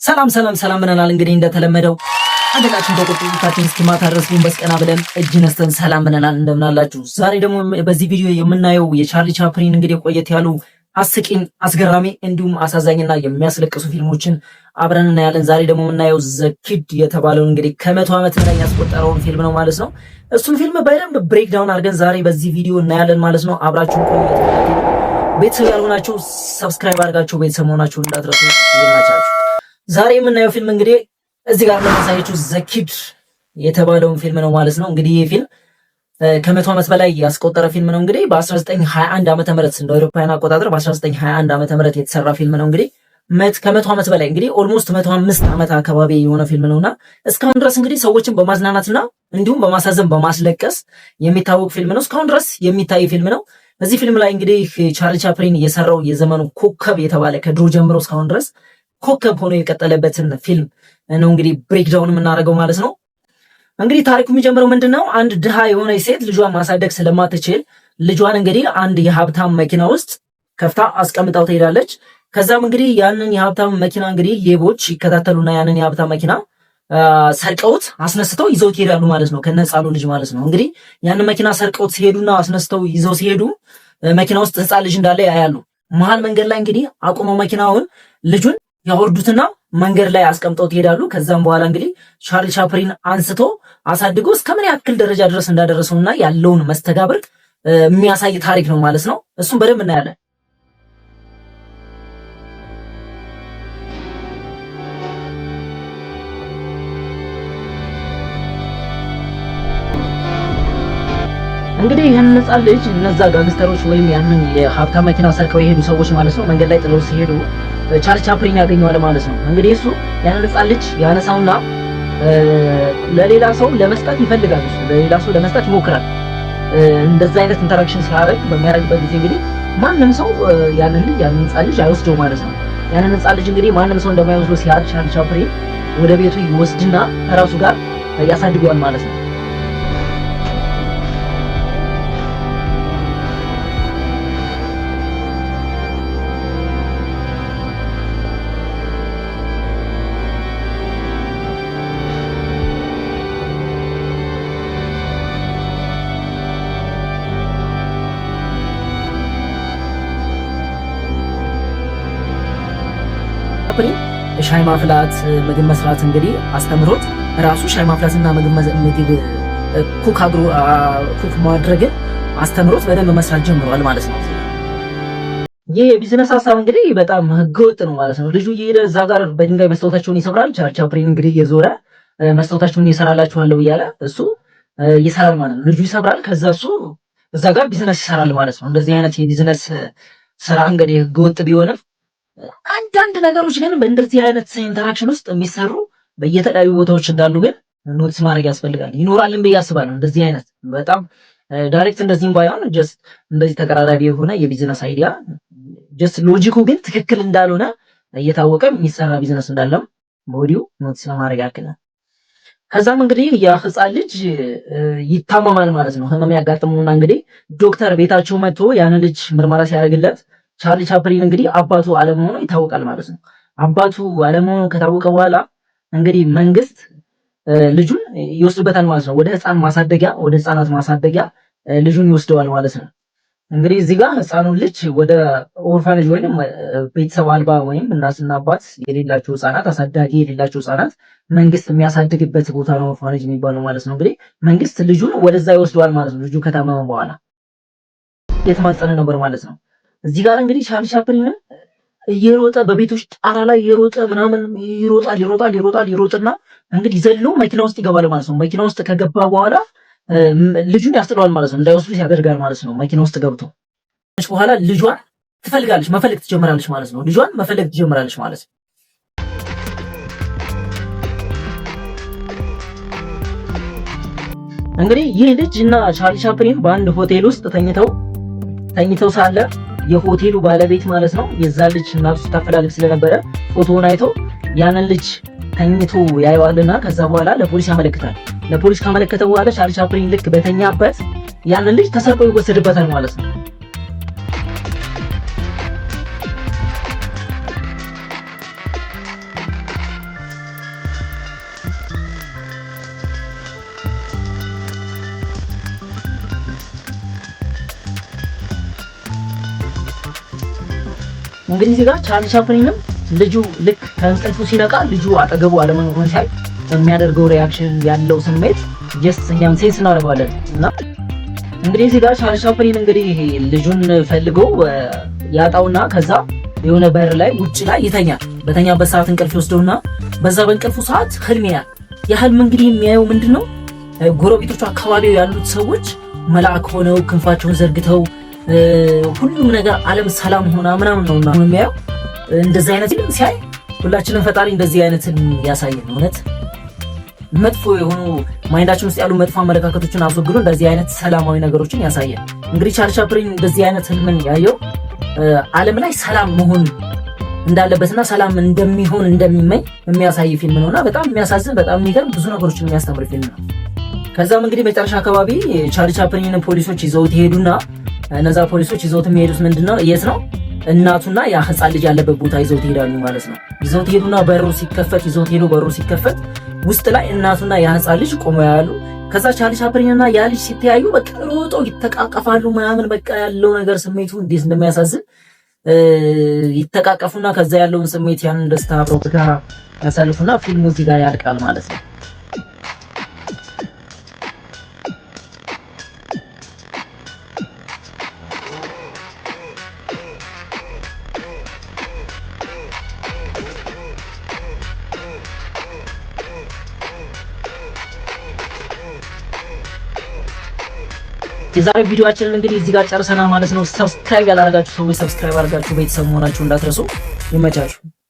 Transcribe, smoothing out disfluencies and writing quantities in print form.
ሰላም ሰላም ሰላም ብለናል። እንግዲህ እንደተለመደው አንገታችን ተቆጥታችን እስኪማታ ድረስ ጎንበስ ቀና ብለን እጅ ነስተን ሰላም ብለናል። እንደምናላችሁ። ዛሬ ደግሞ በዚህ ቪዲዮ የምናየው የቻርሊ ቻፕሊን እንግዲህ ቆየት ያሉ አስቂኝ፣ አስገራሚ እንዲሁም አሳዛኝና የሚያስለቅሱ ፊልሞችን አብረን እናያለን። ዛሬ ደግሞ የምናየው The Kid የተባለውን እንግዲህ ከ100 ዓመት በላይ ያስቆጠረውን ፊልም ነው ማለት ነው። እሱን ፊልም በደንብ break down አድርገን ዛሬ በዚህ ቪዲዮ እናያለን ማለት ነው። አብራችሁን ቆዩ። ቤተሰብ ያልሆናችሁ subscribe አድርጋችሁ ቤተሰብ መሆናችሁን እንዳትረሱ። ይመቻችሁ። ዛሬ የምናየው ፊልም እንግዲህ እዚህ ጋር ለማሳያችሁ The Kid የተባለውን ፊልም ነው ማለት ነው። እንግዲህ ይህ ፊልም ከ100 ዓመት በላይ ያስቆጠረ ፊልም ነው። እንግዲህ በ1921 ዓመተ ምህረት እንደ አውሮፓውያን አቆጣጠር በ1921 ዓመተ ምህረት የተሰራ ፊልም ነው። እንግዲህ ከ100 ዓመት በላይ እንግዲህ almost 105 ዓመት አካባቢ የሆነ ፊልም ነውና እስካሁን ድረስ እንግዲህ ሰዎችን በማዝናናትና እንዲሁም በማሳዘን በማስለቀስ የሚታወቅ ፊልም ነው። እስካሁን ድረስ የሚታይ ፊልም ነው። በዚህ ፊልም ላይ እንግዲህ ቻርሊ ቻፕሊን የሰራው የዘመኑ ኮከብ የተባለ ከድሮ ጀምሮ እስካሁን ድረስ ኮከብ ሆኖ የቀጠለበትን ፊልም ነው እንግዲህ breakdown የምናደርገው ማለት ነው። እንግዲህ ታሪኩ የሚጀምረው ምንድን ነው? አንድ ድሃ የሆነች ሴት ልጇን ማሳደግ ስለማትችል ልጇን እንግዲህ አንድ የሀብታም መኪና ውስጥ ከፍታ አስቀምጣው ትሄዳለች። ከዛም እንግዲህ ያንን የሀብታም መኪና እንግዲህ ሌቦች ይከታተሉና ያንን የሀብታም መኪና ሰርቀውት አስነስተው ይዘውት ይሄዳሉ ማለት ነው፣ ከነ ህፃኑ ልጅ ማለት ነው። እንግዲህ ያንን መኪና ሰርቀውት ሲሄዱና አስነስተው ይዘው ሲሄዱ መኪና ውስጥ ህፃን ልጅ እንዳለ ያያሉ። መሀል መንገድ ላይ እንግዲህ አቁመው መኪናውን ልጁን ያወርዱትና መንገድ ላይ አስቀምጠው ይሄዳሉ። ከዛም በኋላ እንግዲህ ቻርሊ ቻፕሊን አንስቶ አሳድጎ እስከ ምን ያክል ደረጃ ድረስ እንዳደረሰውና ያለውን መስተጋብር የሚያሳይ ታሪክ ነው ማለት ነው። እሱም በደንብ እናያለን። እንግዲህ ይህን ህፃን ልጅ እነዛ gangster ኦች ወይም ያንን የሀብታም መኪና ሰርቀው የሄዱ ሰዎች ማለት ነው መንገድ ላይ ጥለው ሲሄዱ ቻርሊ ቻፕሊን ያገኘዋል ማለት ነው። እንግዲህ እሱ ያንን ህፃን ልጅ ያነሳውና ለሌላ ሰው ለመስጠት ይፈልጋል። እሱ ለሌላ ሰው ለመስጠት ይሞክራል። እንደዛ አይነት interaction ሲያደርግ በሚያደርግበት ጊዜ እንግዲህ ማንም ሰው ያንን ልጅ ያንን ህፃን ልጅ አይወስደው ማለት ነው። ያንን ህፃን ልጅ እንግዲህ ማንም ሰው እንደማይወስደው ሲያውቅ ቻርሊ ቻፕሊን ወደ ቤቱ ይወስድና ከራሱ ጋር ያሳድገዋል ማለት ነው። ቻፕሊን ሻይ ማፍላት፣ ምግብ መስራት እንግዲህ አስተምሮት ራሱ ሻይ ማፍላትና ምግብ cook አግሮ cook ማድረግን አስተምሮት በደንብ መስራት ጀምሯል ማለት ነው። ይህ የቢዝነስ ሀሳብ እንግዲህ በጣም ህገወጥ ነው ማለት ነው። ልጁ እየሄደ እዛ ጋር በድንጋይ መስታወታቸውን ይሰብራል። ቻፕሊን እንግዲህ እየዞረ መስታወታቸውን ይሰራላችኋለሁ እያለ እሱ ይሰራል ማለት ነው። ልጁ ይሰብራል፣ ከዛ እሱ እዛ ጋር ቢዝነስ ይሰራል ማለት ነው። እንደዚህ አይነት የቢዝነስ ስራ እንግዲህ ህገወጥ ቢሆንም አንዳንድ ነገሮች ግን በእንደዚህ አይነት interaction ውስጥ የሚሰሩ በየተለያዩ ቦታዎች እንዳሉ ግን notice ማድረግ ያስፈልጋል። ይኖራልን ብዬ አስባለሁ። እንደዚህ አይነት በጣም direct እንደዚህም ባይሆን just እንደዚህ ተቀራራቢ የሆነ የ business idea just logic ኡ ግን ትክክል እንዳልሆነ እየታወቀ የሚሰራ ቢዝነስ እንዳለም በወዲሁ notice ለማድረግ ያክል። ከዛም እንግዲህ ያ ህፃን ልጅ ይታመማል ማለት ነው። ህመም ያጋጥመውና እንግዲህ ዶክተር ቤታቸው መጥቶ ያንን ልጅ ምርመራ ሲያደርግለት ቻርሊ ቻፕሊን እንግዲህ አባቱ አለመሆኑ ይታወቃል ማለት ነው። አባቱ አለመሆኑ ከታወቀ በኋላ እንግዲህ መንግስት ልጁን ይወስድበታል ማለት ነው። ወደ ህፃን ማሳደጊያ ወደ ህፃናት ማሳደጊያ ልጁን ይወስደዋል ማለት ነው። እንግዲህ እዚህ ጋር ህፃኑን ልጅ ወደ orphanage ወይም ቤተሰብ አልባ ወይም እናትና አባት የሌላቸው ህፃናት አሳዳጊ የሌላቸው ህፃናት መንግስት የሚያሳድግበት ቦታ ነው orphanage የሚባለው ማለት ነው። እንግዲህ መንግስት ልጁን ወደዛ ይወስደዋል ማለት ነው። ልጁ ከታመመ በኋላ የተማጸነ ነበር ማለት ነው። እዚህ ጋር እንግዲህ ቻርሊ ቻፕሊን እየሮጠ በቤቶች ጣራ ላይ እየሮጠ ምናምን ይሮጣል ይሮጣል ይሮጣል ይሮጥና እንግዲህ ዘሎ መኪና ውስጥ ይገባል ማለት ነው። መኪና ውስጥ ከገባ በኋላ ልጁን ያስጥለዋል ማለት ነው። እንዳይወስዱት ያደርጋል ማለት ነው። መኪና ውስጥ ገብቶ በኋላ ልጇን ትፈልጋለች፣ መፈለግ ትጀምራለች ማለት ነው። ልጇን መፈለግ ትጀምራለች ማለት ነው። እንግዲህ ይህ ልጅ እና ቻርሊ ቻፕሊን በአንድ ሆቴል ውስጥ ተኝተው ተኝተው ሳለ የሆቴሉ ባለቤት ማለት ነው የዛ ልጅ እናቱ ስታፈላልግ ስለነበረ ፎቶውን አይቶ ያንን ልጅ ተኝቶ ያየዋልና ከዛ በኋላ ለፖሊስ ያመለክታል። ለፖሊስ ካመለከተ በኋላ ቻርሊ ቻፕሊን ልክ በተኛበት ያንን ልጅ ተሰርቆ ይወሰድበታል ማለት ነው። እንግዲህ እዚህ ጋር ቻርሊ ቻፕሊንም ልጁ ልክ ከእንቅልፉ ሲነቃ ልጁ አጠገቡ አለመኖሩን ሲያይ የሚያደርገው reaction ያለው ስሜት just እኛም sense እናደርገዋለን። እና እንግዲህ እዚህ ጋር ቻርሊ ቻፕሊን እንግዲህ ልጁን ፈልጎ ያጣውና ከዛ የሆነ በር ላይ ውጭ ላይ ይተኛል። በተኛበት ሰዓት እንቅልፍ ይወስደውና በዛ በእንቅልፉ ሰዓት ህልም ያያል። የህልም እንግዲህ የሚያየው ምንድን ነው? ጎረቤቶቹ አካባቢው ያሉት ሰዎች መልአክ ሆነው ክንፋቸውን ዘርግተው ሁሉም ነገር ዓለም ሰላም ሆና ምናምን ነውና የሚያየው። እንደዚህ አይነት ህልም ሲያይ ሁላችንም ፈጣሪ እንደዚህ አይነት ህልም ያሳየን። እውነት መጥፎ የሆኑ mind ኣችን ውስጥ ያሉ መጥፎ አመለካከቶችን አስወግዶ እንደዚህ አይነት ሰላማዊ ነገሮችን ያሳየን። እንግዲህ ቻርሊ ቻፕሊን እንደዚህ አይነት ህልምን ያየው ዓለም ላይ ሰላም መሆን እንዳለበትና ሰላም እንደሚሆን እንደሚመኝ የሚያሳይ ፊልም ነውና በጣም የሚያሳዝን፣ በጣም የሚገርም፣ ብዙ ነገሮችን የሚያስተምር ፊልም ነው። ከዛም እንግዲህ መጨረሻ አካባቢ ቻርሊ ቻፕሊንን ፖሊሶች ይዘውት ይሄዱና እነዛ ፖሊሶች ይዘውት የሚሄዱት ምንድነው የት ነው? እናቱና ያ ህፃን ልጅ ያለበት ቦታ ይዘውት ይሄዳሉ ማለት ነው። ይዘውት ይሄዱና በሩ ሲከፈት ይዘውት ሄዱ፣ በሩ ሲከፈት ውስጥ ላይ እናቱና ያ ህፃን ልጅ ቆመው ያሉ። ከዛ ቻርሊ ቻፕሊንና ያ ልጅ ሲተያዩ በቃ ሮጠው ይተቃቀፋሉ ምናምን፣ በቃ ያለው ነገር ስሜቱ እንዴት እንደሚያሳዝን፣ ይተቃቀፉና ከዛ ያለውን ስሜት ያንን ደስታ አብረው በጋራ ያሳልፉና ፊልሙ እዚህ ጋር ያልቃል ማለት ነው። የዛሬ ቪዲዮአችንን እንግዲህ እዚህ ጋር ጨርሰናል ማለት ነው። Subscribe ያላደረጋችሁ ሰዎች subscribe አድርጋችሁ ቤተሰብ መሆናችሁ እንዳትረሱ። ይመቻችሁ።